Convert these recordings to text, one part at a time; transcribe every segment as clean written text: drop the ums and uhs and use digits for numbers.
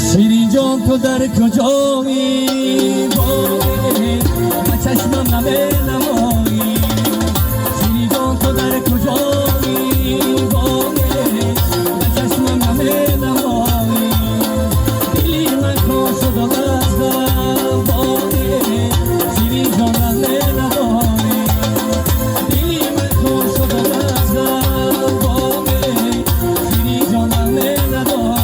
Ширин ҷон, ту дар куҷоӣ? Ба чашмам наменамоӣ. Ширин ҷон, ту дар куҷоӣ? Ба чашмам наменамоӣ. Дили ман кор шуд аз ғам, Ширин ҷон, наменамоӣ. Дили ман кор шуд аз ғам, Ширин ҷон, наменамоӣ.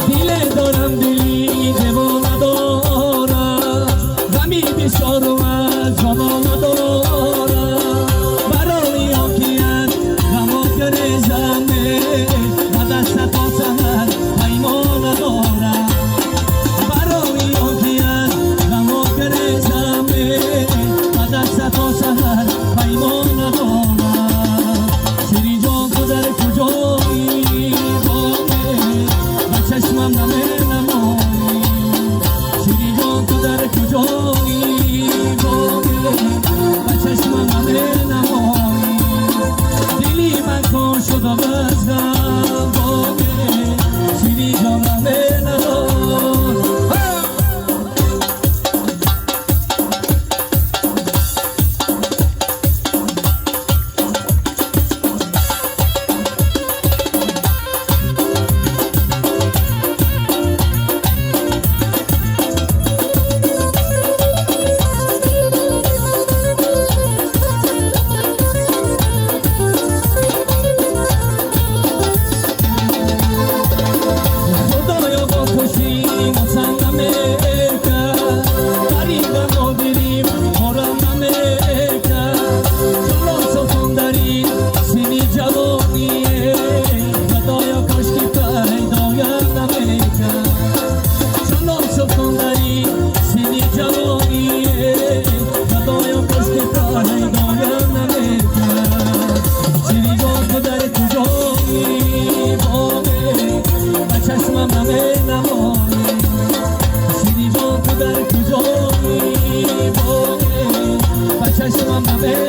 Диле дорам, дили девона дорам, ғами бисёру аз ҷонон надорам. Барои он ки аз ғамо гурезам, ба даста то саҳар паймона дорам. Барои он ки аз ғамо гурезам, ба даста то саҳар паймона дорам. Ширин ҷон, ту дар куҷоӣ? Ба чашмам наменамоӣ. Ширин ҷон, ту дар куҷоӣ? Ба чашмам наменамоӣ. Дили ман кор шуд аз ғам, Ширин ҷон, наменамоӣ. Худоё, бо хушӣ мусан намекард, парида мо дилим хорам намекард. Чунон сухан дар ин сини ҷавоние, Худоё, кошки пайдоям намекард. Чунон сухан дар ин сини ҷавоние, Худоё, кошки пайдоям намекард. Ширин ҷон, ту дар куҷоӣ? Ба чашмам наменамоӣ. Ширин ҷон, ту дар куҷоӣ? Ба чашмам наменамоӣ.